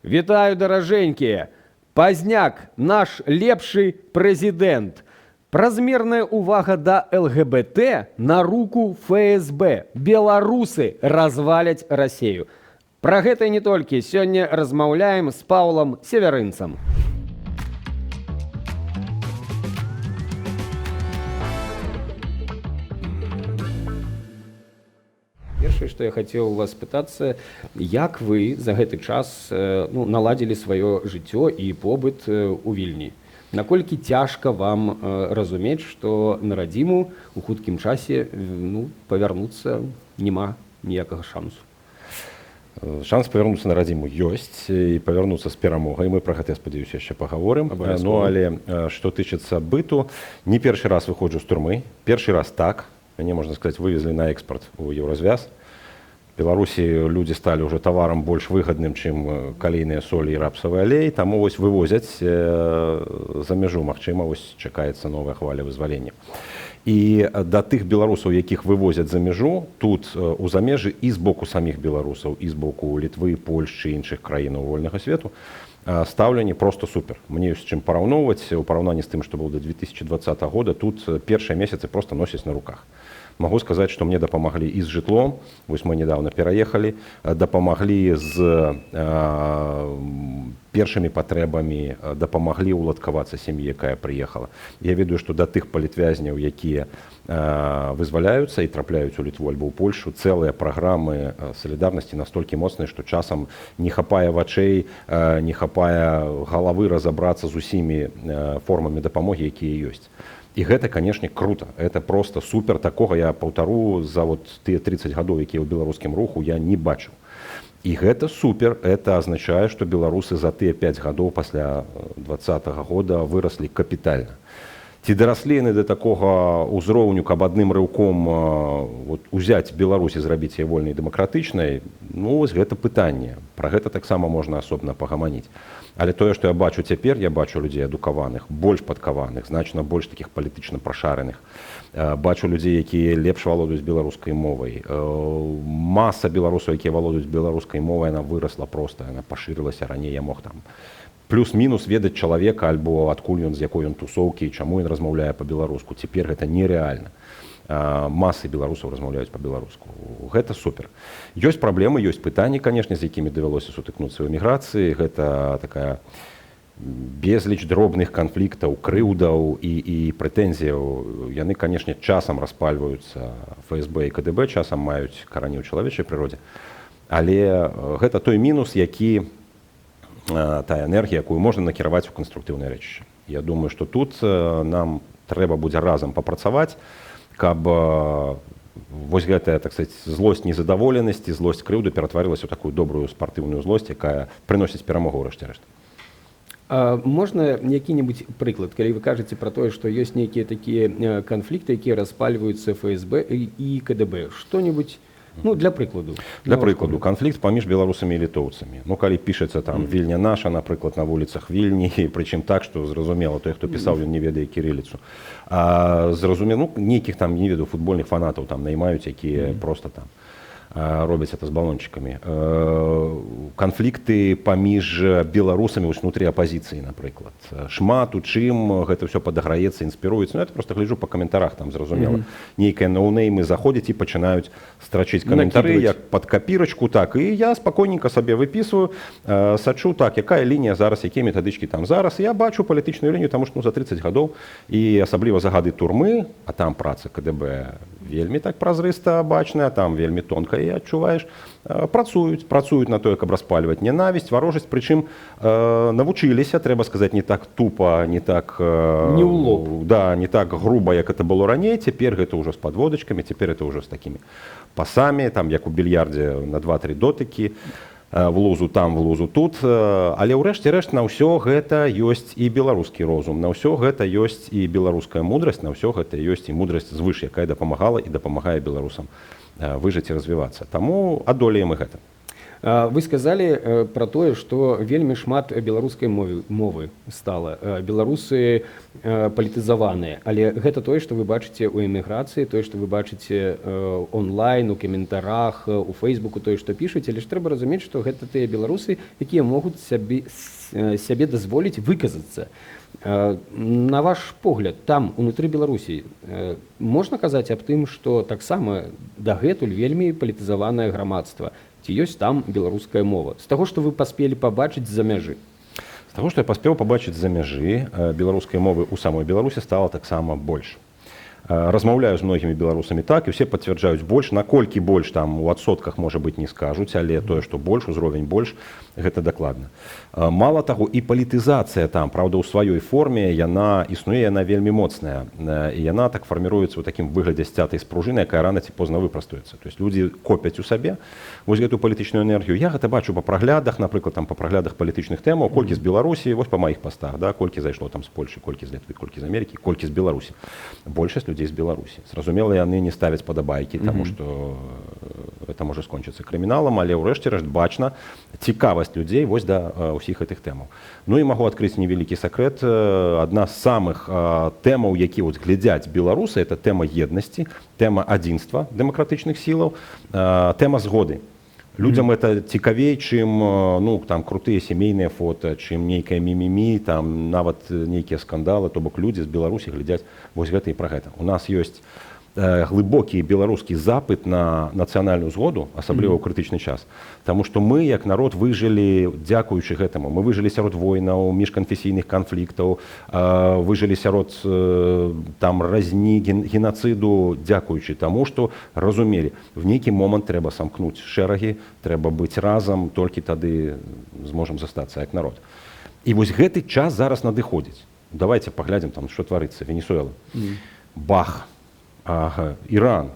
Вітаю, даражэнькія! Пазняк — наш лепшы прэзідэнт. Празмерная увага да ЛГБТ на руку ФСБ. Беларусы разваляць Расею. Пра гэта і не толькі сёння размаўляем з Паўлам Севярынцам. Першае, што я хацеў у вас спытацца, як вы за гэты час ну, наладзілі сваё жыццё і побыт у Вільні? Наколькі цяжка вам разумець, што на радзіму у хуткім часе, ну, павярнуцца няма ніякага шансу? Шанс павярнуцца на радзіму ёсць, і павярнуцца з перамогай. Мы пра гэта, я спадзяюся, яшчэ пагаворым. Абавязкова. Ну, але што тычыцца быту, не першы раз выходжу з турмы. Першы раз так. Мяне, можна сказаць, вывезлі на экспарт у Еўразвяз. Беларусі людзі сталі ўжо таварам больш выгадным, чым калійныя солі і рапсавы алей, таму вось вывозяць за мяжу, магчыма, вось чакаецца новая хваля вызвалення. І да тых беларусаў, якіх вывозяць за мяжу, тут у замежжы і з боку саміх беларусаў, і з боку Літвы, Польшчы, іншых краінаў вольнага свету стаўленне просто супер. Мне ёсць чым параўноўваць. У параўнанні з тым, што было до 2020 года, тут першыя месяцы просто носяць на руках. Магу сказаць, што мне дапамаглі і з жытлом, вось мы недавно пераехалі, дапамаглі з першымі патрэбамі, дапамаглі ўладкавацца сям'і, якая прыехала. Я ведаю, што да тых палітвязняў, якія вызваляюцца і трапляюць у Літву альбо ў Польшу, цэлыя праграмы салідарнасці настолькі моцныя, што часам не хапае вачэй, не хапае галавы разабрацца з усімі формамі дапамогі, якія ёсць. І гэта, канешне, круто. Это просто супер. Такога, я паўтару, за вот тыя 30 гадоў, якія ў беларускім руху, я не бачыў. І гэта супер. Это азначае, што беларусы за тыя 5 гадоў пасля 20-го года выраслі капітальна. Ці дараслі яны да такога ўзроўню, каб адным рыўком вот, узяць Беларусь і зрабіць яе вольнай, дэмакратычнай, ну вось гэта пытанне. Пра гэта таксама можна асобна пагаманіць. Але тое, што я бачу цяпер, я бачу людзей адукаваных, больш падкаваных, значна больш такіх палітычна прашараных. Бачу людзей, якія лепш валодаюць беларускай мовай. Маса беларусаў, якія валодаюць беларускай мовай, она вырасла проста, она пашырылася. Раней я мог там плюс-мінус ведаць чалавека альбо адкуль ён, з якой ён тусоўкі, чаму ён размаўляе па-беларуску. Цяпер гэта нерэальна. Масы беларусаў размаўляюць па-беларуску. Гэта супер. Ёсць праблемы, ёсць пытанні, канешне, з якімі давялося сутыкнуцца ў эміграцыі. Гэта такая безліч дробных канфліктаў, крыўдаў і прэтэнзіяў. Яны, канешне, часам распальваюцца ФСБ і КДБ, часам маюць карані ў чалавечай прыродзе. Але гэта той мінус, які тая энергія, якую можна накіраваць у канструктыўнае рэчышча. Я думаю, што тут нам трэба будзе разам папрацаваць, каб вось гэтая, так сказать, злосць незадаволенасці, злосць крыўды ператварылася ў такую добрую спартыўную злосць, якая прыносіць перамогу ўрэшце рэшт. А можна які-небудзь прыклад, калі вы кажаце пра тое, што ёсць нейкія такія канфлікты, якія распальваюцца ФСБ і КДБ? Что-нибудь, ну, для прыкладу. Для На ваш прыкладу, погляд. канфлікт паміж беларусамі і літоўцамі. Ну, калі пішацца там «Вільня наша», напрыклад, на вуліцах Вільні, прычым так, што зразумела, той, хто пісаў, ён не ведае кірыліцу. А, зразумела, ну, нейкіх там, не ведаю, футбольных фанатаў там наймаюць, якія просто там робяць это з балончыкамі. Канфлікты паміж беларусамі вось унутры апазіцыі, напрыклад. Шмат у чым гэта ўсё падаграецца, інспіруецца. Ну, я просто гляджу па каментарах, там зразумела. Нейкія ноунеймы заходзяць і пачынаюць страчыць каментары, Накідваць. як пад капірачку, так. І я спакойненька сабе выпісваю, сачу, так, якая лінія зараз, якія метадычкі там зараз. Я бачу палітычную лінію, таму што, ну, за 30 гадоў і асабліва за гады турмы, а там праца КДБ вельмі так празрыста бачная, там вельмі тонка і адчуваеш, працуюць на тое, каб распальваць нянавісць, варожасць, прычым навучыліся, трэба сказаць, не так тупа, не так Не ў лоб. Да, не так груба, як это было раней. Цяпер гэта ўжо з падводачкамі, цяпер это ўжо з такімі пасамі, там, як у більярдзе, на два-тры дотыкі, в лузу там, в лузу тут. Але ўрэшце рэшт на ўсё гэта ёсць і беларускі розум, на ўсё гэта ёсць і беларуская мудрасць, на ўсё гэта ёсць і мудрасць звыш, якая дапамагала і дапамагае беларусам выжыць і развівацца. Таму адолеем і гэта. Вы сказалі пра тое, што вельмі шмат беларускай мовы стала. Беларусы палітызаваныя, але гэта тое, што вы бачыце ў эміграцыі, тое, што вы бачыце онлайн, у каментарах, у фэйсбуку, тое, што пішуць, але ж трэба разумець, што гэта тыя беларусы, якія могуць сябе дазволіць выказацца. На ваш погляд, там, унутры Беларусі, можна казаць аб тым, што таксама дагэтуль вельмі палітызаванае грамадства? Ці ёсць там беларуская мова? З таго, што вы паспелі пабачыць з-за мяжы. З таго, што я паспеў пабачыць з-за мяжы, беларускай мовы ў самой Беларусі стала таксама больш. Размаўляю з многімі беларусамі, так, і ўсе пацвярджаюць: больш. Наколькі больш, там у адсотках, можа быць, не скажуць, але тое, што больш, узровень больш, гэта дакладна. Мала таго, і палітызацыя там, праўда, ў сваёй форме, яна існуе, яна вельмі моцная, і яна так фарміруецца ў такім выглядзе сцятай спружыны, якая рана ці позна выпрастуецца. То есть людзі копяць у сабе вось гэту палітычную энергію. Я гэта бачу па праглядах, напрыклад, там па праглядах палітычных тэмаў, колькі з Беларусі, вось па маіх пастах, да, колькі зайшло там з Польшы, колькі з Літвы, колькі з Амерыкі, колькі з Беларусі. Большасць людзей з Беларусі. Зразумела, яны не ставяць падабайкі, таму што это можа скончыцца крыміналам, але ўрэшце рэшт бачна цікавасць людзей вось да ўсіх гэтых тэмаў. Ну і магу адкрыць невялікі сакрэт: адна з самых тэмаў, які вот глядзяць беларусы, это тэма еднасці, тэма адзінства дэмакратычных сілаў, тэма згоды. Людзям это цікавей, чым ну, там крутыя сямейныя фота, чым нейкая мімімі, там нават нейкія скандалы. То бок людзі з Беларусі глядзяць вось гэта і пра гэта. У нас ёсць глыбокі беларускі запыт на нацыянальную згоду, асабліва ў крытычны час. Таму што мы як народ выжылі дзякуючы гэтаму. Мы выжылі сярод войнаў, міжканфесійных канфліктаў, выжылі сярод там разні, генацыду, дзякуючы таму, што разумелі: в нейкі момант трэба самкнуць шэрагі, трэба быць разам, толькі тады зможам застацца як народ. І вось гэты час зараз надыходзіць. Давайте паглядзім там, што тварыцца: Венесуэла. Бах. Ага, Іран,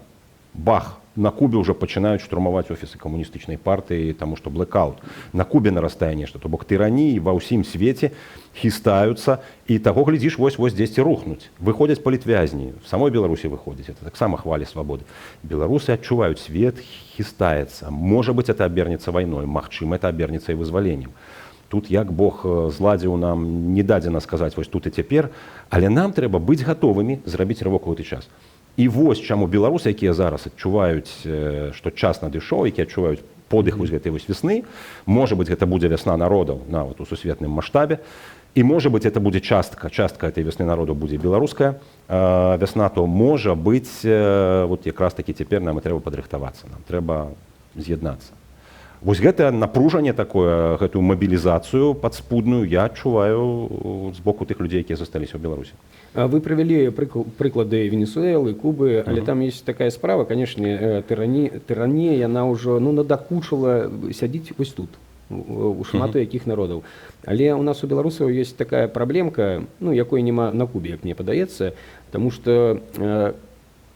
бах, на Кубе ўжо пачынаюць штурмаваць офісы камуністычнай партыі, таму што блэкаут. На Кубе нарастае нешта, то бок тыраніі ва ўсім свеце хістаюцца, і таго глядзіш, вось-вось дзесьці рухнуць. Выходзяць палітвязні, в самой Беларусі выходзяць, это таксама хвалі свабоды. Беларусы адчуваюць: свет хістаецца. Можа быць, это абернецца вайной, магчыма, это абернецца і вызваленнем. Тут як Бог зладзіў, нам не дадзена сказаць вось тут і цяпер, але нам трэба быць гатовымі зрабіць рывок у гэты час. І вось чаму беларусы, якія зараз адчуваюць, што час надышоў, якія адчуваюць подых вось гэтай вось весны, можа быць, гэта будзе вясна народаў нават у сусветным маштабе, і можа быць, это будзе частка этой весны народу, будзе беларуская вясна, то, можа быць, вот якраз такі цяпер нам і трэба падрыхтавацца, нам трэба з'яднацца. Вось гэтае напружанне такое, гэтую мабілізацыю падспудную я адчуваю з боку тых людзей, якія засталіся ў Беларусі. Вы прывялі прыклады Венесуэлы, Кубы, але там есть такая справа, конечно, тыранія, яна ўжо, ну, надакучыла, сядзіць вось тут у шмат у якіх народаў. Але у нас, у беларусаў, есть такая праблемка, ну, якой няма на Кубе, як мне падаецца, таму што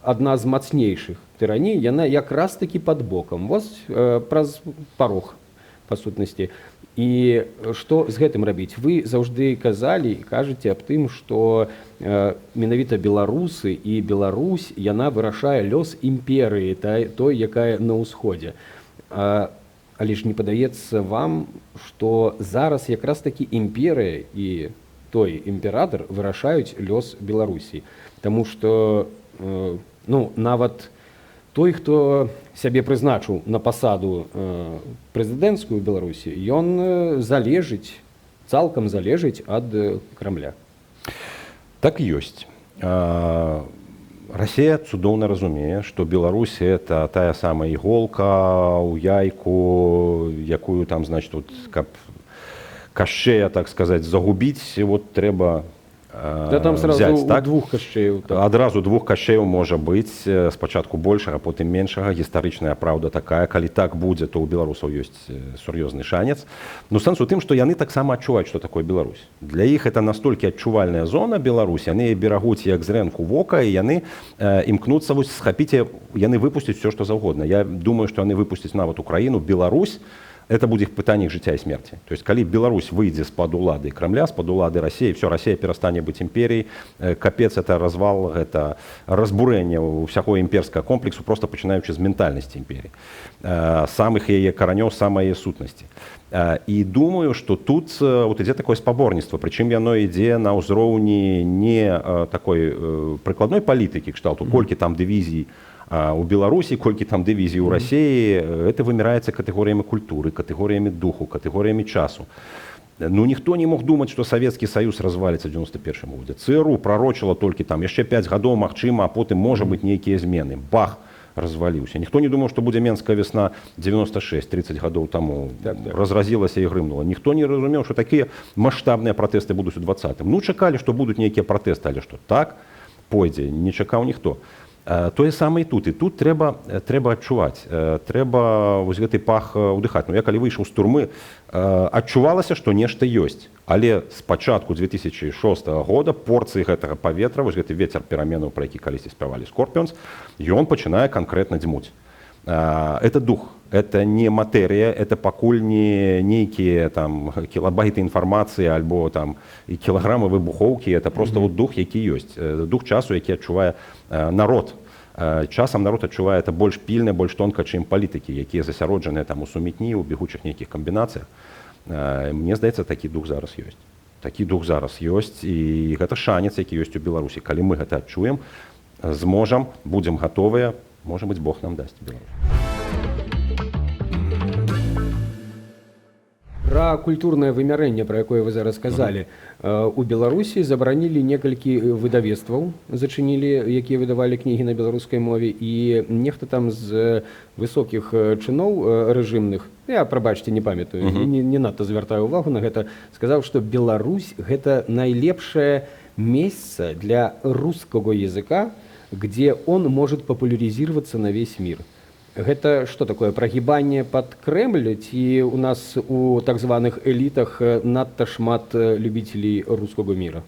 адна з мацнейшых тыраній, яна якраз такі пад бокам, вось праз парог, па сутнасці. І што з гэтым рабіць? Вы заўжды казалі і кажаце аб тым, што менавіта беларусы і Беларусь, яна вырашае лёс імперыі той, якая на ўсходзе. Але ж не падаецца вам, што зараз якраз такі імперыя і той імператор вырашаюць лёс Беларусі? Таму што ну, нават той, хто сябе прызначыў на пасаду прэзідэнцкую Беларусі, ён залежыць, цалкам залежыць ад Крамля. Так і ёсць. Расія цудоўна разумее, што Беларусь — это тая самая іголка ў яйку, якую там, значит, вот, каб Кашчэя, так сказать, загубіць, вот трэба Да там сразу взять, так? двух Кашчэяў. Так. Адразу двух Кашчэяў можа быць, спачатку большага, потым меншага. Гістарычная праўда такая: калі так будзе, то ў беларусаў ёсць сур'ёзны шанец. Но сэнс у тым, што яны таксама адчуваюць, што такое Беларусь. Для іх это настолькі адчувальная зона, Беларусь, яны берагуць як зрэнку вока, і яны імкнуцца вось схапіць, яны выпусцяць все, што заўгодна. Я думаю, што яны выпусцяць нават Украіну, Беларусь. Это будзе пытанне іх жыцця і смерці. То есть калі Беларусь выйдзе з-пад улады Крамля, з-пад улады Расіі, все, Расія перастане быць імперіяй, капец, это развал, гэта разбурэнне ўсяго імперскага комплексу, просто пачынаючы з ментальнасці імперіі, самых яе каранёў, самай яе сутнасці. І думаю, что тут вот ідзе такое спаборніцтва, прычым яно ідзе на ўзроўні не такой прыкладной палітыкі кшталту, колькі там дывізій у Беларусі, колькі там дывізій у Расіі, это вымяраецца катэгорыямі культуры, катэгорыямі духу, катэгорыямі часу. Ну, ніхто не мог думаць, што Савецкі Саюз разваліцца в 91 годзе. ЦРУ прарочыла толькі там яшчэ 5 гадоў магчыма, а потым можа быць нейкія змены. Бах, разваліўся. Ніхто не думаў, што будзе Менская весна 96, 30 гадоў таму. Так. Разразілася і грымнула. Ніхто не разумеў, што такія маштабныя пратэсты будуць у 20-м. Ну, чакалі, што будуць нейкія пратэсты, але што так пойдзе, не чакаў ніхто. Тое самае і тут. І тут трэба адчуваць, трэба вось гэты пах удыхаць. Ну, я калі выйшаў з турмы, адчувалася, што нешта ёсць. Але з пачатку 2006 года порцыі гэтага паветра, вось гэты ветер пераменаў, пра які калісьці спявалі Скорпіонс, ён пачынае канкрэтна дзьмуць. Это дух, это не матэрыя, это пакуль не нейкія там кілабайты інфармацыі альбо там і кілаграмы выбухоўкі, это просто вот дух, які ёсць, дух часу, які адчувае народ. Часам народ адчувае это больш пільна, больш тонка, чым палітыкі, якія засяроджаныя там у сумятні, у бегучых нейкіх камбінацыях. Мне здаецца, такі дух зараз ёсць. Такі дух зараз ёсць, і гэта шанец, які ёсць у Беларусі. Калі мы гэта адчуем, зможам, будзем гатовыя, можа быць, Бог нам дасць Беларусь. Пра культурнае вымярэнне, пра якое вы зараз сказалі, у Беларусі забаранілі некалькі выдавецтваў, зачынілі, якія выдавалі кнігі на беларускай мове, і нехта там з высокіх чыноў рэжымных, я, прабачце, не памятаю, не надта звяртаю увагу на гэта, сказаў, што Беларусь гэта найлепшае месца для русского языка, где он может популяризироваться на весь мир. Гэта што такое, прагібанне пад Крэмль, ці у нас у так званых элітах надта шмат любителей русского мира?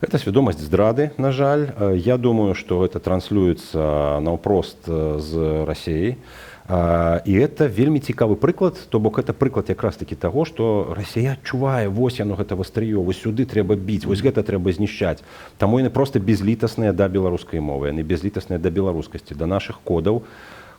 Гэта свядомасць здрады, на жаль. Я думаю, што гэта транслюецца наўпрост з Расеі. І это вельмі цікавы прыклад, то бок это прыклад якраз такі таго, што Расія адчувае, вось яно гэта вастрыё, вось сюды трэба біць, вось гэта трэба знішчаць. Таму яны проста безлітасныя да беларускай мовы, яны безлітасныя да беларускасці, да нашых кодаў,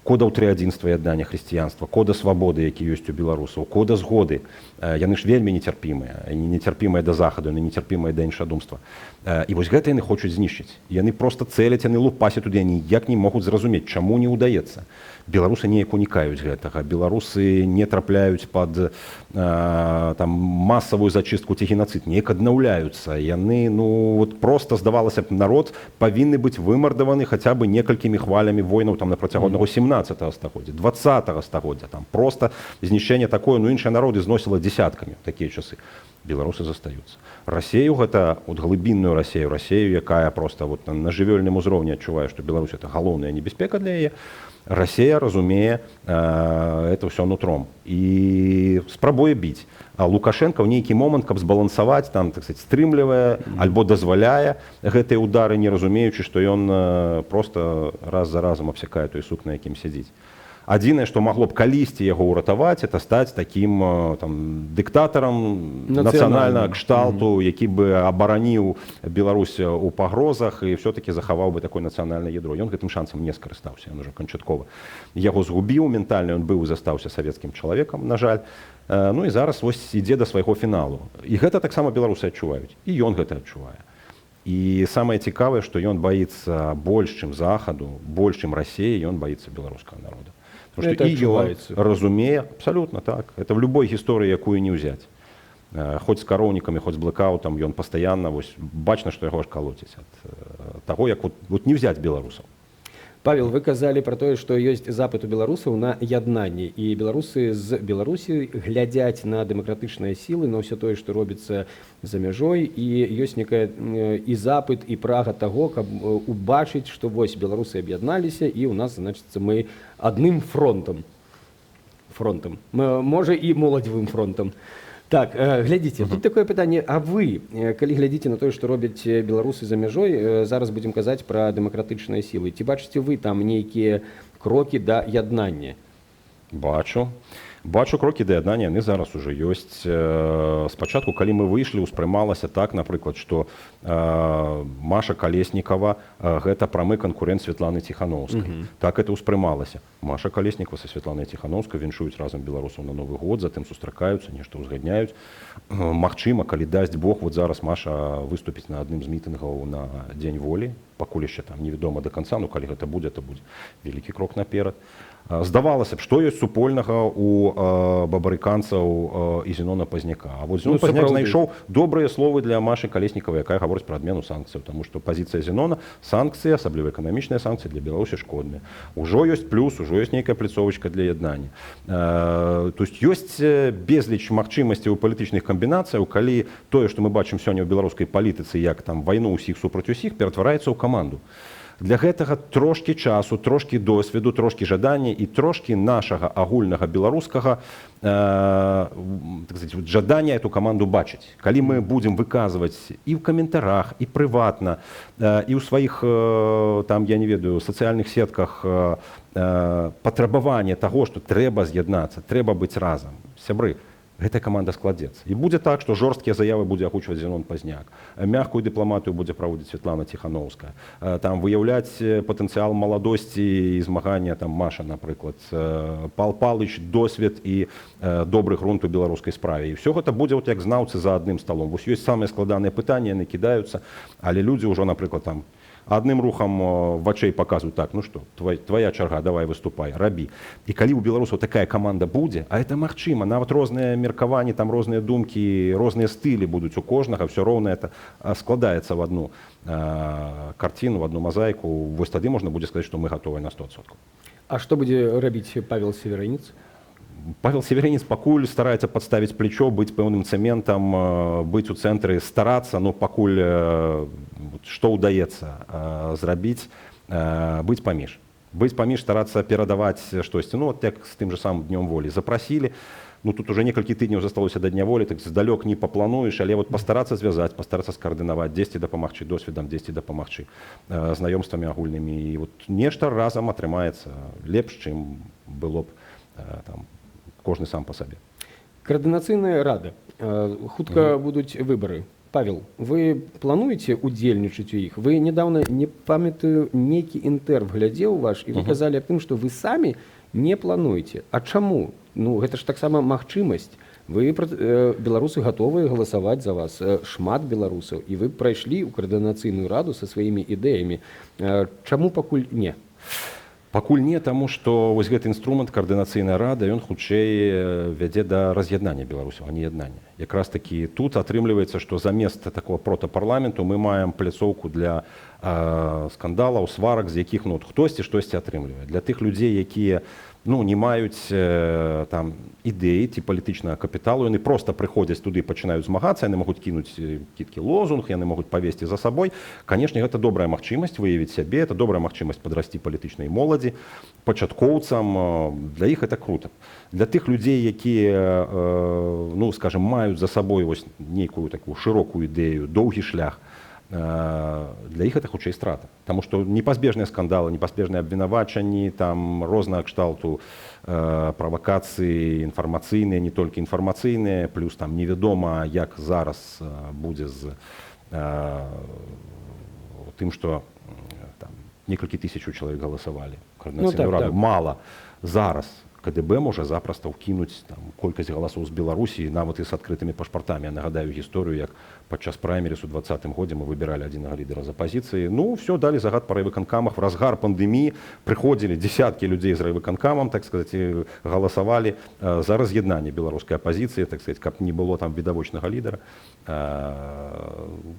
кодаў трыадзінства, яднання, хрысціянства, кода свабоды, які ёсць у беларусаў, кода згоды. Яны ж вельмі нецярпімыя, яны нецярпімыя да захаду, яны нецярпімыя да іншадумства. І вось гэта яны хочуць знішчыць. Яны проста цэляць, яны лупасяць туды, яны ніяк не могуць зразумець, чаму не ўдаецца. Беларусы неяк унікаюць гэтага, беларусы не трапляюць пад там масавую зачыстку ці генацыд, неяк аднаўляюцца. Яны, ну, вот просто, здавалася б, народ павінны быць вымардаваны хаця бы некалькімі хвалямі войнаў там на працягу аднаго 17 стагоддзя, 20 стагоддзя, там просто знішчэнне такое, ну, іншыя народы зносіла десяткамі в такія часы. Беларусы застаюцца. Расею гэта, от глыбінную Расею, Расею, якая просто вот на жывёльным узроўні адчувае, што Беларусь это галоўная небяспека для яе, Расея разумее это ўсё нутром і спрабуе біць. А Лукашенко ў нейкі момант, каб збалансаваць, там, так сказать, стрымлівае альбо дазваляе гэтыя удары, не разумеючы, што ён просто раз за разам абсякае той сук, на якім сядзіць. Адзінае, што магло б калісьці яго ўратаваць, это стаць такім там дыктатарам нацыянальнага кшталту, які бы абараніў Беларусь у пагрозах і все-таки захаваў бы такое нацыянальнае ядро. Ён гэтым шансам не скарыстаўся, ён ужо канчаткова яго згубіў, ментальна ён быў і застаўся савецкім чалавекам, на жаль. Ну і зараз вось ідзе да свайго фіналу. І гэта таксама беларусы адчуваюць. І ён гэта адчувае. І самае цікавае, што ён баіцца больш, чым захаду, больш, чым Расеі, ён баіцца беларускага народа. Потому Это что і ён адчуваецца. разумее, абсалютна так. Это в любой гісторыі, якую не ўзяць. Хоць з кароўнікамі, хоць з блэкаутам, ён пастаянна вось бачна, што яго аж калоціць ад таго, як вот не взяць беларусаў. Павел, вы казалі пра тое, што ёсць запыт у беларусаў на яднанне, і беларусы з Беларусі глядзяць на дэмакратычныя сілы, на ўсё тое, што робіцца за мяжой, і ёсць некая і запыт, і прага таго, каб убачыць, што вось беларусы аб'ядналіся, і ў нас, значыцца, мы адным фронтам. Фронтам. Можа, і моладзевым фронтам. Так, глядзіце, тут такое пытанне, а вы, калі глядзіце на тое, што робяць беларусы за мяжой, зараз будзем казаць пра дэмакратычныя сілы, ці бачыце вы там нейкія крокі да яднання? Бачу. Бачу крокі да яднання, яны зараз ужо ёсць. Спачатку, калі мы выйшлі, успрымалася так, напрыклад, што Маша Калеснікава гэта прамы канкурент Светланы Ціханоўскай. Так это ўспрымалася. Маша Калеснікава са Светланай Ціханоўскай віншуюць разам беларусаў на Новы год, затым сустракаюцца, нешта ўзгадняюць. Магчыма, калі дасць Бог, вот зараз Маша выступіць на адным з мітынгаў на Дзень волі, пакуль яшчэ там невядома до конца, ну калі гэта будзе, то будзе вялікі крок наперад. Здавалася б, што ёсць супольнага у бабарыканцаў і Зенона Пазняка. А вот Зенон Ну, Пазняк сапраўды. знайшоў добрыя словы для Машы Калеснікавай, якая гаворыць пра адмену санкцыяў, таму што пазіцыя Зенона: санкцыі, асабліва эканамічныя санкцыі, для Беларусі шкодныя. Ужо ёсць плюс, ужо ёсць нейкая пляцовачка для яднання. То есть ёсць безліч магчымасцяў, палітычных камбінацыяў, калі тое, што мы бачым сёння ў беларускай палітыцы, як там вайну ўсіх супраць усіх, ператвараецца ў каманду. Для гэтага трошкі часу, трошкі досведу, трошкі жадання і трошкі нашага агульнага беларускага так сказать, вот жадання эту каманду бачыць. Калі мы будзем выказваць і ў каментарах, і прыватна, і ў сваіх там, я не ведаю, сацыяльных сетках патрабаванне таго, што трэба з'яднацца, трэба быць разам. Сябры, гэтая каманда складзецца. І будзе так, што жорсткія заявы будзе агучваць Зенон Пазняк, мягкую дыпламатыю будзе праводзіць Светлана Ціханоўская, там выяўляць патэнцыял маладосці і змагання там Маша, напрыклад, Пал Палыч досвед і добры грунт у беларускай справе. І ўсё гэта будзе вот як знаўцы за адным сталом. Вось ёсць самыя складаныя пытанні, яны кідаюцца, але людзі ўжо, напрыклад, там адным рухам вачэй паказваюць: так, ну что, твоя чарга, давай выступай, рабі. І калі у беларусаў такая каманда будзе, а это магчыма, нават розныя меркаванні там, розныя думкі, розныя стылі будуць у кожнага, все роўна это складаецца в одну карціну, в одну мазаіку, вось тады можна будзе сказаць, што мы гатовы на 100%. А што будзе рабіць Павел Севярынец? Павел Севярынец пакуль стараецца падставіць плечо, быць пэўным цэментам, быць у цэнтры, старацца, но пакуль вот, што ўдаецца зрабіць, быць паміж. Быць паміж, старацца перадаваць штосьці. Ну, вот як з тым же самым Днём волі запрасілі. Ну, тут уже некалькі тыдняў засталося да Дня волі, так здалёк не паплануеш, але вот пастарацца звязаць, пастарацца скаардынаваць, дзесьці дапамагчы досведам, дзесьці дапамагчы знаёмствамі агульнымі. І вот нешта разам атрымаецца лепш, чым было б там, кожны сам па сабе. Каардынацыйная рада. Хутка будуць выбары. Павел, вы плануеце удзельнічаць у іх? Вы недавно, не памятаю, нейкі інтэрв глядзеў ваш, і вы казалі аб тым, што вы самі не плануеце. А чаму? Ну, гэта ж таксама магчымасць. Вы беларусы гатовыя галасаваць за вас, шмат беларусаў, і вы прайшлі ў каардынацыйную раду са сваімі ідэямі. Чаму пакуль не? Пакуль не, таму што вось гэты інструмент, каардынацыйная рада, ён хутчэй вядзе да раз'яднання беларусаў, а не яднання. Якраз такі тут атрымліваецца, што замест такого протапарламенту мы маем пляцоўку для скандалаў, сварак, з якіх, ну, от хтосьці штосьці атрымлівае. Для тых людзей, якія, ну, не маюць там ідэі ці палітычнага капіталу, яны проста прыходзяць туды, пачынаюць змагацца, яны могуць кінуць кіткі лозунг, яны могуць павесці за сабой. Канешне, гэта добрая магчымасць выявіць сябе, это добрая магчымасць падрасці палітычнай моладзі, пачаткоўцам, для іх это круто. Для тых людзей, якія, ну, скажем, маюць за сабой вось нейкую такую шырокую ідэю, доўгі шлях, для іх это хутчэй страта. Таму што непазбежныя скандалы, непазбежныя абвінавачанні, там рознага кшталту правакацыі інфармацыйныя, не толькі інфармацыйныя, плюс там невядома, як зараз будзе з тым, што там некалькі тысячаў чалавек галасавалі каардынацыйную Ну, так, раду. так. Мала. Зараз КДБ можа запросто ўкінуць там колькасць галасоў з Беларусі, нават і з адкрытымі пашпартамі. Я нагадаю гісторыю, як падчас праймерис у 20-м годзе мы выбіралі адзінага лідара з апазіцыі. Ну, все, далі загад па райвыканкамах. В разгар пандэміі прыходзілі десяткі людзей з райвыканкамам, так сказать, і галасавалі за раз'яднанне беларускай апазіцыі, так сказать, каб не было там відавочнага лідара.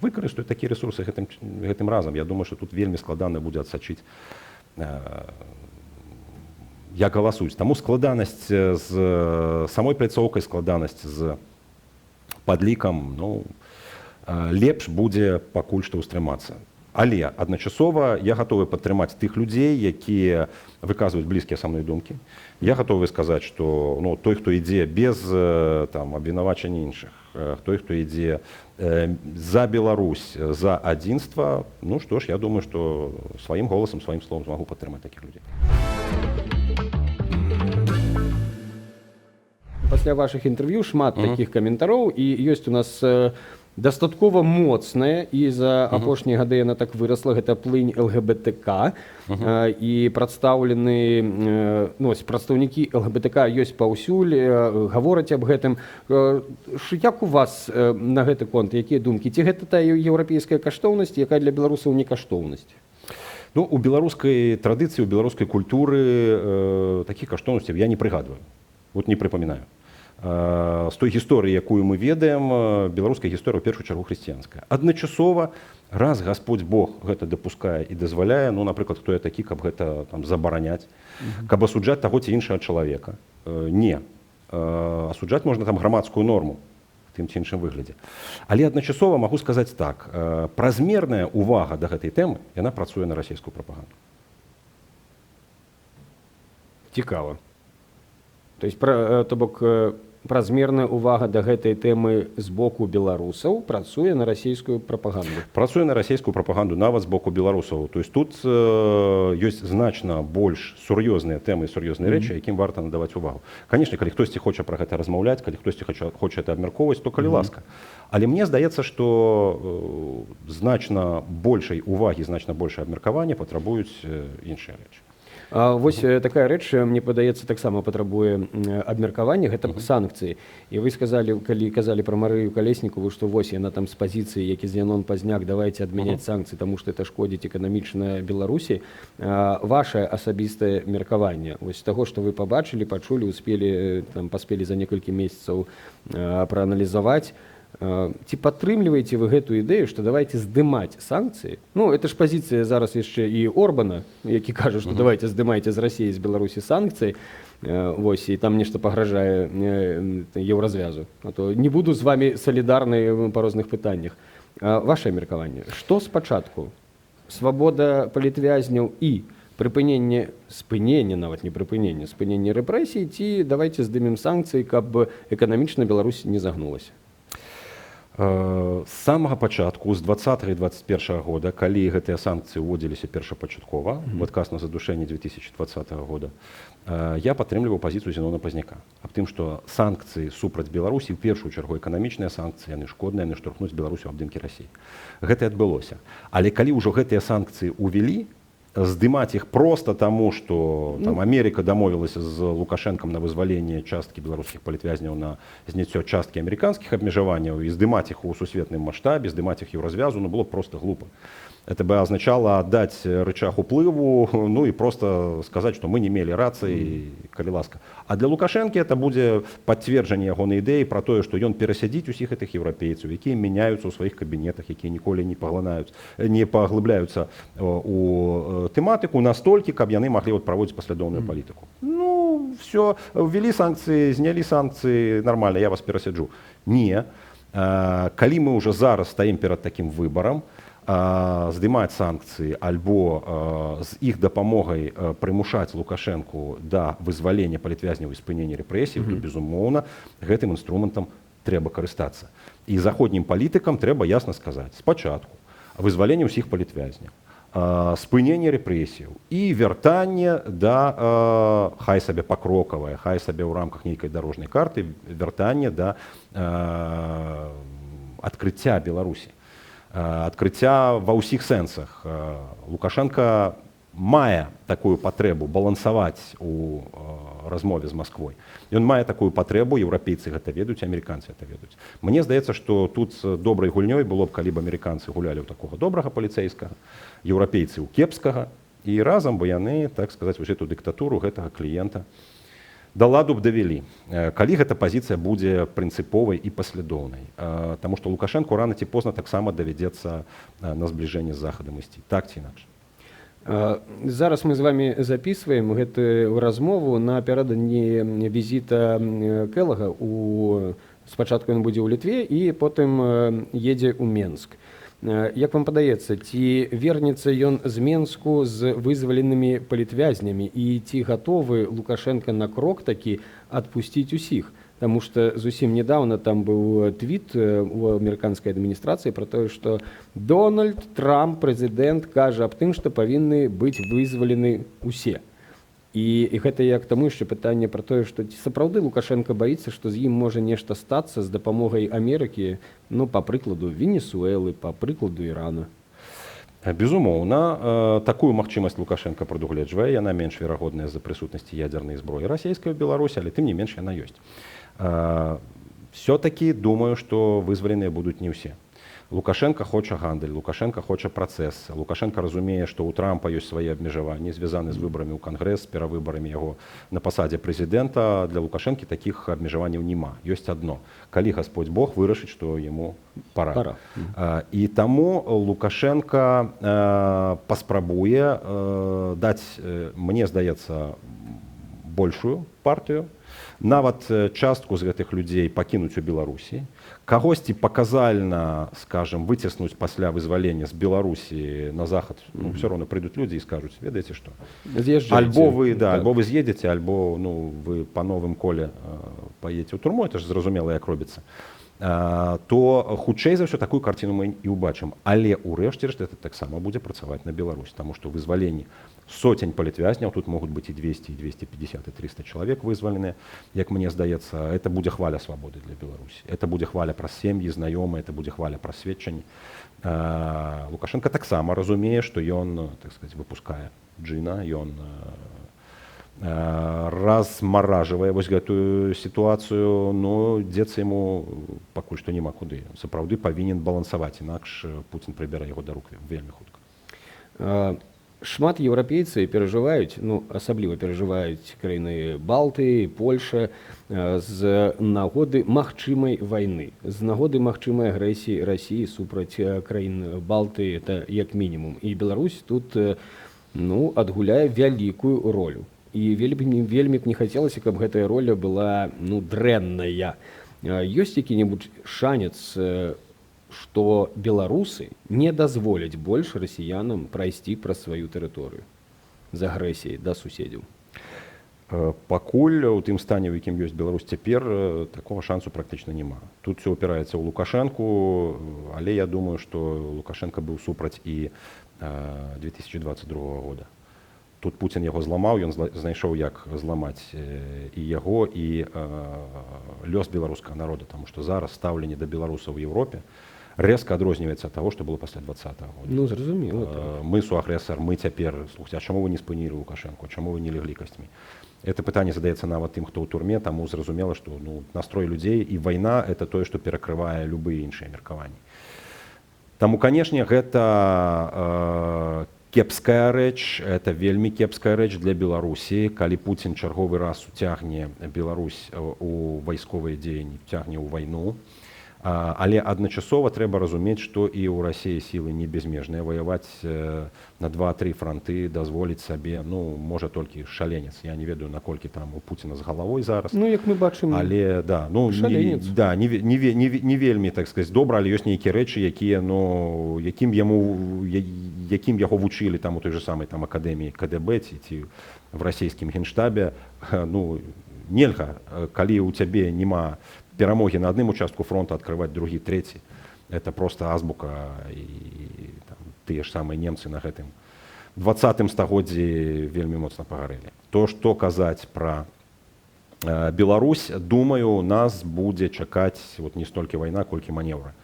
Выкарыстаюць такія рэсурсы гэтым разам. Я думаю, что тут вельмі складана будзе адсачыць, як галасуюць. Таму складанасць з самой пляцоўкай, складанасць з падлікам, ну, лепш будзе пакуль што ўстрымацца. Але адначасова я гатовы падтрымаць тых людзей, якія выказваюць блізкія са мной думкі. Я гатовы сказаць, што, ну, той, хто ідзе без там абвінавачання іншых, той, хто ідзе за Беларусь, за адзінства, ну што ж, я думаю, што сваім голасам, сваім словам змагу падтрымаць такіх людзей. Пасля вашых інтэрв'ю шмат такіх каментароў, і ёсць у нас дастаткова моцная, і за апошнія гады яна так вырасла, гэта плынь ЛГБТК, і прадстаўлены, ну, ось, прадстаўнікі ЛГБТК ёсць паўсюль, гавораць аб гэтым. Як у вас на гэты конт, якія думкі? Ці гэта тая еўрапейская каштоўнасць, якая для беларусаў не каштоўнасць? Ну, у беларускай традыцыі, у беларускай культуры такіх каштоўнасцяў я не прыгадваю. Вот не прыпамінаю. З той гісторыі, якую мы ведаем, беларуская гісторыя ў першую чаргу хрысціянская. Адначасова, раз Господь Бог гэта дапускае і дазваляе, ну, напрыклад, хто я такі, каб гэта там забараняць, каб асуджаць таго ці іншага чалавека. Не. Асуджаць можна там грамадскую норму в тым ці іншым выглядзе. Але адначасова магу сказаць так, празмерная увага да гэтай тэмы, яна працуе на расійскую прапаганду. Цікава. То есть то бок празмерная увага да гэтай тэмы з боку беларусаў працуе на расійскую прапаганду. Працуе на расійскую прапаганду нават з боку беларусаў. То есть тут ёсць значна больш сур'ёзныя тэмы і сур'ёзныя рэчы, якім варта надаваць увагу. Конечно, калі хтосьці хоча пра гэта размаўляць, калі хтосьці хоча это абмяркоўваць, то калі ласка. Але мне здаецца, што значна большай увагі, значна большае абмеркаванне патрабуюць іншыя рэчы. А, вось такая рэч, мне падаецца, таксама патрабуе абмеркавання, гэта санкцыі. І вы сказалі, калі казалі пра Марыю Калеснікаву, што вось яна там з пазіцыі, як і Зянон Пазняк, давайте адмяняць санкцыі, таму што это шкодзіць эканамічна Беларусі. Ваше асабістае меркаванне, вось з таго, што вы пабачылі, пачулі, успелі, там, паспелі за некалькі месяцаў прааналізаваць, ці падтрымліваеце вы гэтую ідэю, што давайте здымаць санкцыі? Ну, это ж пазіцыя зараз яшчэ і Орбана, які кажа, што давайте здымайце з Расіі, з Беларусі санкцыі. Вось, і там нешта пагражае Еўразвязу. А то не буду з вами салідарны па розных пытаннях. Ваше меркаванне, што спачатку? Свабода палітвязняў і прыпыненне, спыненне, нават не прыпыненне, спыненне рэпрэсій, ці давайте здымем санкцыі, каб эканамічна Беларусь не загнулася? З самага пачатку, з 20 і 21 года, калі гэтыя санкцыі ўводзіліся першапачаткова, в адказ на задушэнне 2020 года, я падтрымліваў пазіцыю Зенона Пазняка аб тым, што санкцыі супраць Беларусі, ў першую чаргу эканамічныя санкцыі, яны шкодныя, яны штурхнуць Беларусь у абдымкі Расіі. Гэта і адбылося. Але калі ўжо гэтыя санкцыі ўвялі, здымаць іх просто таму, што там Америка дамовілася з Лукашэнкам на вызваленне часткі беларускіх палітвязняў, на зняццё часткі амерыканскіх абмежаванняў, і здымаць іх у сусветным маштабе, здымаць іх Еўразвязу, ну, было б просто глупо. Это бы означало отдать рычаг уплыву, ну и просто сказать, что мы не мелі рацыі, калі ласка. А для Лукашэнкі это будзе пацверджанне ягонай ідэі пра тое, што ён перасядзіць усіх гэтых еўрапейцаў, якія мяняюцца ў сваіх кабінетах, якія ніколі не паглынаюць, не паглыбляюцца у тэматыку настолькі, каб яны маглі вот праводзіць паслядоўную палітыку. Ну, все, ввели санкцыі, знялі санкцыі, нормально, я вас перасяджу. Не. Калі мы ўжо зараз стаім перад такім выбарам, здымаць санкцыі альбо з іх дапамогай прымушаць Лукашэнку да вызвалення палітвязняў і спынення рэпрэсій, то, безумоўна, гэтым інструментам трэба карыстацца. І заходнім палітыкам трэба ясна сказаць: спачатку вызваленне ўсіх палітвязняў, спыненне рэпрэсіяў і вяртанне да, хай сабе пакрокавае, хай сабе ў рамках нейкай дарожнай карты, вяртанне да адкрыцця Беларусі, адкрыцця ва ўсіх сэнсах. Лукашенко мае такую патрэбу балансаваць у размове з Масквой. Ён мае такую патрэбу, еўрапейцы гэта ведаюць, амерыканцы это ведаюць. Мне здаецца, што тут добрай гульнёй было б, калі б амерыканцы гулялі ў такога добрага паліцэйскага, еўрапейцы ў кепскага, і разам бы яны, так сказаць, вось эту дыктатуру гэтага кліента да ладу б давялі. Калі гэта пазіцыя будзе прынцыповай і паслядоўнай. Таму што Лукашэнку рана ці позна таксама давядзецца на збліжэнне з Захадам ісці, так ці інакш. Зараз мы з вами записываем гэтую размову напярэдадні візіта Кэлага, у спачатку ён будзе ў Літве і потым едзе ў Менск. Як вам падаецца, ці вернецца ён з Менску з вызваленымі палітвязнямі і ці гатовы Лукашэнка на крок такі адпусціць усіх? Таму што зусім недавно там быў твіт у амерыканскай адміністрацыі пра тое, што Дональд Трамп, прэзідэнт, кажа аб тым, што павінны быць вызвалены усе. І гэта як таму яшчэ пытанне пра тое, што ці сапраўды Лукашэнка баіцца, што з ім можа нешта стацца з дапамогай Амерыкі, ну, па прыкладу Венесуэлы, па прыкладу Ірана. Безумоўна, такую магчымасць Лукашэнка прадугледжвае, яна менш верагодная з-за прысутнасці ядзернай зброі расійскай у Беларусі, але тым не менш яна ёсць. Все-таки думаю, што вызваленыя будуць не ўсе. Лукашэнка хоча гандаль, Лукашэнка хоча працэс. Лукашэнка разумее, што ў Трампа ёсць свае абмежаванні, звязаны з выбарамі ў Кангрэс, з перавыбарамі яго на пасадзе прэзідэнта. Для Лукашэнкі такіх абмежаванняў няма. Ёсць адно. Калі Господь Бог вырашыць, што яму пора. Пора. І таму Лукашэнка паспрабуе даць, мне здаецца, большую партыю, нават частку з гэтых людзей пакінуць у Беларусі, кагосьці паказальна, скажем, выцеснуць пасля вызвалення з Беларусі на захад, ну, все роўна прыйдуць людзі і скажуць: ведаеце што, З'язджайце. альбо вы, да, Так. альбо вы з'едзеце, альбо, ну, вы па новым коле паедзеце ў турму, это ж зразумела, як робіцца. То хутчэй за ўсё такую карціну мы і ўбачым. Але ўрэшце рэшт это таксама будзе працаваць на Беларусь, таму што вызваленні сотень палітвязняў, тут могуць быць і 200, і 250, і 300 чалавек вызваленыя, як мне здаецца, это будзе хваля свабоды для Беларусі. Это будзе хваля праз сем'і, знаёмыя, это будзе хваля праз сведчанні. Лукашэнка таксама разумее, што ён, так сказать, выпускае джына, ён размаражвае вось гэтую сітуацыю, но дзецца яму пакуль што няма куды. Сапраўды павінен балансаваць, інакш Пуцін прыбярэ яго да рук вельмі хутка. Шмат еўрапейцы перажываюць, ну, асабліва перажываюць краіны Балтыі, Польша, з нагоды магчымай вайны, з нагоды магчымай агрэсіі Расіі супраць краін Балтыі, это як мінімум. І Беларусь тут, ну, адгуляе вялікую ролю. І вельмі б не хацелася, каб гэтая роля была, ну, дрэнная. Ёсць які-небудзь шанец, што беларусы не дазволяць больш расіянам прайсці праз сваю тэрыторыю з агрэсіяй да суседзяў? Пакуль у тым стане, у якім ёсць Беларусь цяпер, такога шансу практычна няма. Тут всё упіраецца ў Лукашэнку, але я думаю, што Лукашэнка быў супраць і 2022 года. Тут Пуцін яго зламаў, ён знайшоў, як зламаць і яго, і лёс беларускага народа, таму што зараз стаўленне да беларусаў у Еўропе рэзка адрозніваецца ад таго, што было пасля дваццатага года. Ну, зразумела, так. Мы суагрэсар, мы цяпер, слухайце, а чаму вы не спынілі Лукашэнку, чаму вы не леглі касцьмі? Это пытанне задаецца нават тым, хто ў турме, таму зразумела, што, ну, настрой людзей і вайна — это тое, што перакрывае любыя іншыя меркаванні. Таму, канешне, гэта кепская рэч, это вельмі кепская рэч для Беларусі, калі Пуцін чарговы раз уцягне Беларусь у вайсковыя дзеянні, уцягне ў вайну. Але адначасова трэба разумець, што і ў Расіі сілы не безмежныя. Ваяваць на два-тры франты дазволіць сабе, ну, можа толькі шаленец. Я не ведаю, наколькі там у Пуціна з галавой зараз. Ну, як мы бачым, Але, да, ну, не, шаленец. да, не, не, не, не вельмі, так сказать, добра, але ёсць нейкія рэчы, якія, ну, якім яму, я, якім яго вучылі там у той же самай там акадэміі КДБ ці в расійскім генштабе, ну, нельга, калі ў цябе няма перамогі на адным участку фронта, открываць другі, трэці. Это просто азбука, і там, тыя ж самыя немцы на гэтым дваццатым стагоддзі вельмі моцна пагарэлі. То, што казаць пра Беларусь, думаю, нас будзе чакаць вот не столькі вайна, колькі манеўры.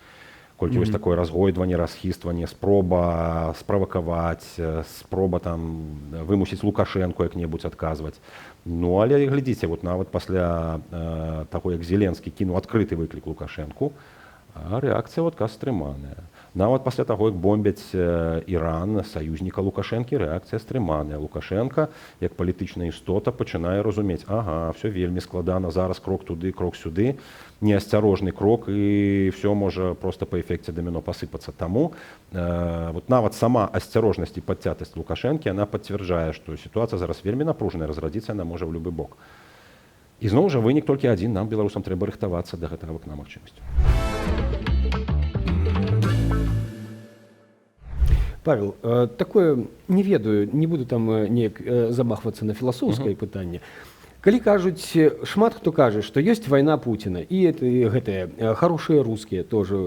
Колькі вось такое разгойдванне, расхістванне, спроба справакаваць, спроба там вымусіць Лукашэнку як-небудзь адказваць. Ну, але глядзіце, вот нават пасля таго, як Зеленскі кінуў адкрыты выклік Лукашэнку, а рэакцыя ў адказ стрыманая. Нават пасля таго, як бомбяць Іран, саюзніка Лукашэнкі, рэакцыя стрыманая. Лукашэнка, як палітычная істота, пачынае разумець, ага, всё вельмі складана, зараз крок туды, крок сюды, неасцярожны крок, і всё можа проста па эфекце даміно пасыпацца. Таму вот нават сама асцярожнасць і падцятасць Лукашэнкі, она пацвярджае, што сітуацыя зараз вельмі напружаная, разрадзіцца яна можа ў любы бок. І зноў жа вынік толькі адзін, нам, беларусам, трэба рыхтавацца да гэтага вакна магчымасцяў. Павел, такое, не ведаю, не буду там неяк замахвацца на філасофскае пытанне. Калі кажуць, шмат хто кажа, што ёсць вайна Пуціна і это, і гэтыя хорошие русские тоже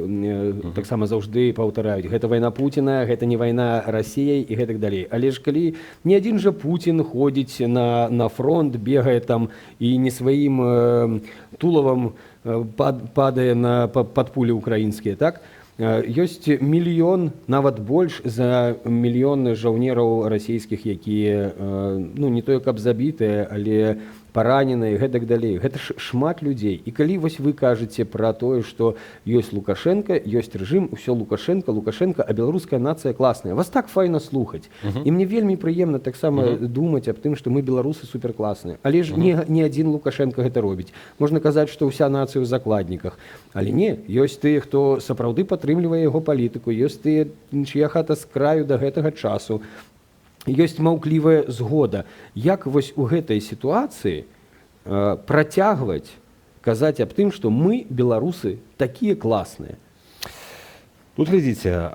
таксама заўжды паўтараюць: гэта вайна Пуціна, гэта не вайна Расіяй і гэтак далей. Але ж калі не адзін жа Пуцін ходзіць на фронт, бегае там і не сваім тулавам падае пад пулі украінскія, так? Ёсць мільён, нават больш за мільён жаўнераў расійскіх, якія ну, не тое каб забітыя, але параненыя, гэтак далей. Гэта ж шмат людзей. І калі вось вы кажаце пра тое, што ёсць Лукашенко, ёсць рэжым, усё Лукашенко, Лукашенко, а беларуская нацыя класная, вас так файна слухаць, і мне вельмі прыемна таксама думаць аб тым, што мы, беларусы, суперкласныя. Але ж не адзін Лукашенко гэта робіць. Можна казаць, што ўся нацыя ў закладніках, але не, ёсць тыя, хто сапраўды падтрымлівае яго палітыку, ёсць тыя, чыя хата з краю да гэтага часу, ёсць маўклівая згода. Як вось у гэтай сітуацыі працягваць казаць аб тым, што мы, беларусы, такія класныя? Тут глядзіце,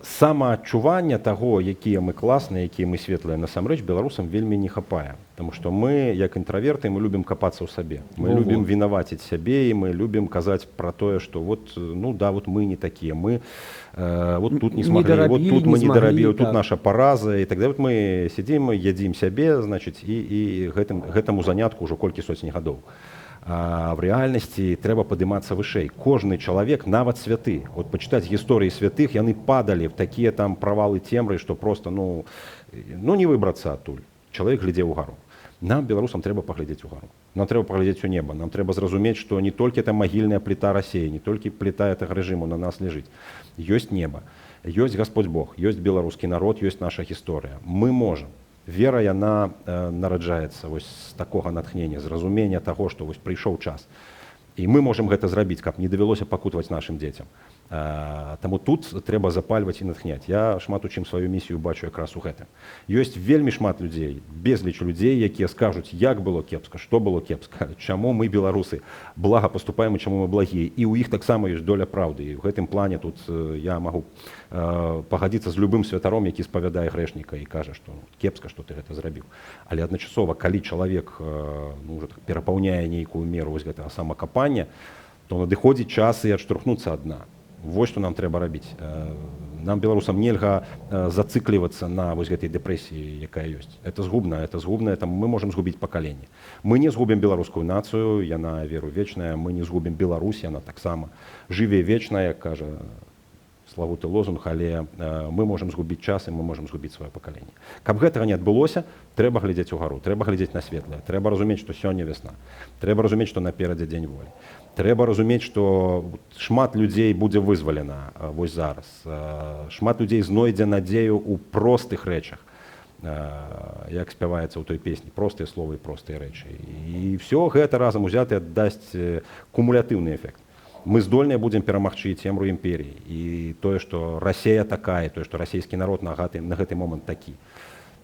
самаадчування таго, якія мы класныя, якія мы светлыя, насамрэч беларусам вельмі не хапае. Таму што мы, як інтраверты, мы любім капацца ў сабе. Мы Во-во. любім вінаваціць сябе, і мы любім казаць пра тое, што вот, ну да, вот мы не такія, мы вот тут не Не смогли, вот дарабілі, тут не мы не змаглі, дарабілі, тут наша параза і так далее. Вот мы сядзім, ядзім сябе, значыць, і гэтаму занятку ўжо колькі соцень гадоў. А в рэальнасці трэба падымацца вышэй. Кожны чалавек, нават святы, вот пачытаць гісторыі святых, яны падалі в такія там правалы, цемры, што просто ну не выбрацца адтуль. Чалавек глядзеў угару. Нам, беларусам, трэба паглядзець угару. Нам трэба паглядзець у неба. Нам трэба зразумець, што не толькі там магільная пліта Расеі, не толькі пліта этого рэжыму на нас ляжыць. Ёсць неба, ёсць Господь Бог, ёсць беларускі народ, ёсць наша гісторыя. Мы можам. Вера, яна нараджаецца вось з такога натхнення, з разумення таго, што вось прыйшоў час. І мы можам гэта зрабіць, каб не давялося пакутаваць нашым дзецям. Таму тут трэба запальваць і натхняць. Я шмат у чым сваю місію бачу якраз у гэтым. Ёсць вельмі шмат людзей, безліч людзей, якія скажуць, як было кепска, што было кепска, чаму мы, беларусы, блага паступаем і чаму мы благія. І ў іх таксама ёсць доля праўды. І ў гэтым плане тут я магу пагадзіцца з любым святаром, які спавядае грэшніка і кажа, што, ну, кепска, што ты гэта зрабіў. Але адначасова, калі чалавек ну, ўжо так перапаўняе нейкую меру вось гэтага самакапання, то надыходзіць час і адштурхнуцца ад дна. Вось што нам трэба рабіць. Нам, беларусам, нельга зацыклівацца на вось гэтай дэпрэсіі, якая ёсць. Это згубна, это згубна, это мы можам згубіць пакаленне. Мы не згубім беларускую нацыю, яна, веру, вечная, мы не згубім Беларусь, яна таксама жыве вечна, як кажа славуты лозунг, але мы можам згубіць час і мы можам згубіць сваё пакаленне. Каб гэтага не адбылося, трэба глядзець угару, трэба глядзець на светлае, трэба разумець, што сёння вясна, трэба разумець, што наперадзе дзень волі. Трэба разумець, што шмат людзей будзе вызвалена вось зараз. Шмат людзей знойдзе надзею ў простых рэчах. Як спяваецца ў той песні, простыя словы і простыя рэчы. І ўсё гэта разам узятае дасць кумулятыўны эфект. Мы здольныя будзем перамагчы і цемру імперіі, і тое, што Расея такая, тое, што расійскі народ на гэты момант такі.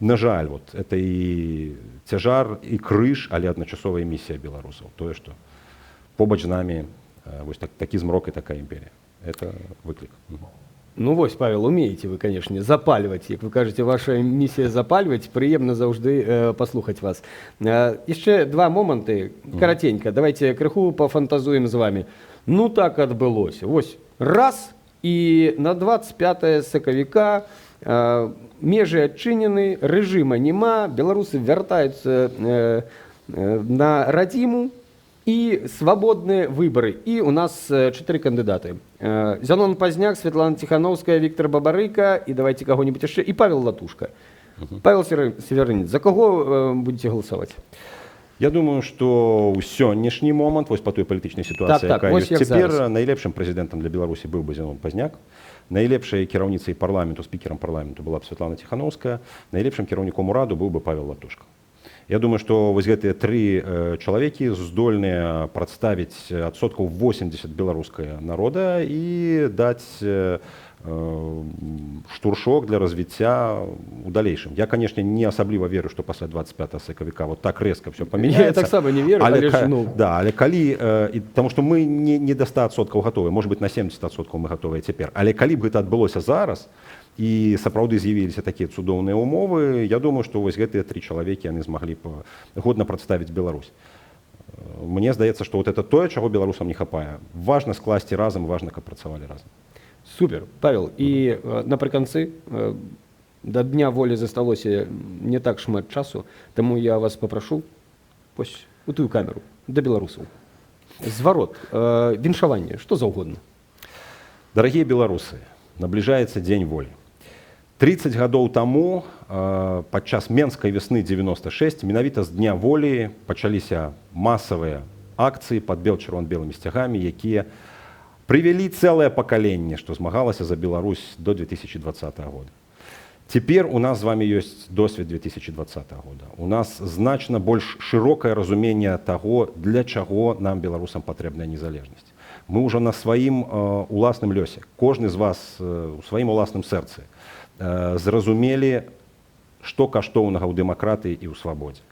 На жаль, вот это і цяжар, і крыж, але адначасова і місія беларусаў. Тое, што побач з намі вось такі змрок і такая імперія. Это выклік. Ну вось, Павел, умееце вы, конечно, запальваць. Як вы кажаце, ваша місія запальваць, прыемна заўжды паслухаць вас. Яшчэ два моманты, караценька, давайте крыху пафантазуем з вами. Ну так адбылося. Вось раз, і на 25 сакавіка межы адчынены, рэжыма няма, беларусы вяртаюцца на радзіму, і свабодныя выбары. І у нас чатыры кандыдаты. Зянон Пазняк, Светлана Ціхановская, Віктор Бабарыка і давайте каго-нибудь яшчэ, і Павел Латушка. Павел Севярынец, за каго будете галасаваць? Я думаю, што ў сённяшні момант, вось па той палітычнай сітуацыі, якая вось ёсць як цяпер, зараз. найлепшым прэзідэнтам для Беларусі быў бы Зянон Пазняк. Найлепшай кіраўніцай парламенту, спікерам парламенту была б Светлана Ціхановская, найлепшым кіраўніком ураду быў бы Павел Латушка. Я думаю, што вось гэтыя тры чалавекі здольныя прадставіць адсоткаў 80 беларускага народа і даць штуршок для развіцця у далейшым. Я, конечно, не асабліва веру, што пасля 25 сакавіка вот так рэзка все памяняецца. Я таксама не веру, але ж, ну. Да, але калі і, таму што мы не да 100% гатовы, может быть, на 70% мы гатовыя цяпер, але калі б гэта адбылося зараз і сапраўды з'явіліся такія цудоўныя умовы, я думаю, што вось гэтыя тры чалавекі, яны змаглі б годна прадставіць Беларусь. Мне здаецца, што вот это тое, чаго беларусам не хапае. Важна скласці разам, важна, каб працавалі разам. Супер, Павел. І напрыканцы, да Дня Волі засталося не так шмат часу, таму я вас папрашу вось у тую камеру да беларусаў. Зварот, віншаванне, што заўгодна. Дарагія беларусы, набліжаецца Дзень Волі. 30 гадоў таму, падчас Менскай вясны 96, менавіта з Дня Волі пачаліся масавыя акцыі пад бел-чырвона-белымі сцягамі, якія прывялі цэлае пакаленне, што змагалася за Беларусь до 2020 года. Цяпер у нас з вами ёсць досвед 2020 года. У нас значна больш шырокае разуменне таго, для чаго нам, беларусам, патрэбная незалежнасць. Мы ўжо на сваім уласным лёсе, кожны з вас у сваім уласным сэрцы зразумелі, што каштоўнага ў дэмакратыі і ў свабодзе.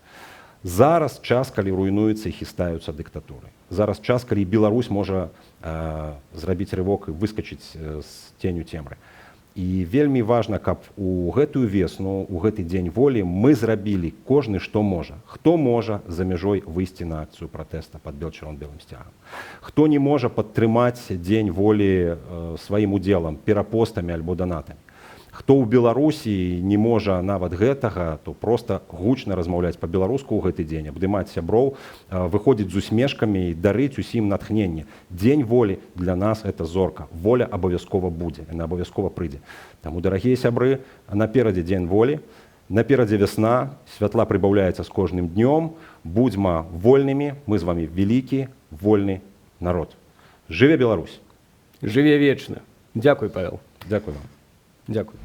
Зараз час, калі руйнуюцца і хістаюцца дыктатуры. Зараз час, калі Беларусь можа зрабіць рывок і выскачыць з ценю цемры. І вельмі важна, каб у гэтую весну, у гэты Дзень Волі мы зрабілі кожны, што можа. Хто можа за мяжой выйсці на акцыю пратэста пад бел-чырвона-белым сцягам. Хто не можа падтрымаць Дзень Волі сваім удзелам, перапостамі альбо данатамі. Хто ў Беларусі не можа нават гэтага, то проста гучна размаўляць па-беларуску ў гэты дзень, абдымаць сяброў, выходзіць з усмешкамі і дарыць усім натхненне. Дзень Волі для нас — это зорка. Воля абавязкова будзе, яна абавязкова прыйдзе. Таму, дарагія сябры, наперадзе Дзень Волі, наперадзе вясна, святла прыбаўляецца з кожным днём, будзьма вольнымі, мы з вами вялікі вольны народ. Жыве Беларусь! Жыве вечна. Дзякуй, Павел. Дзякуй вам. Дзякуй.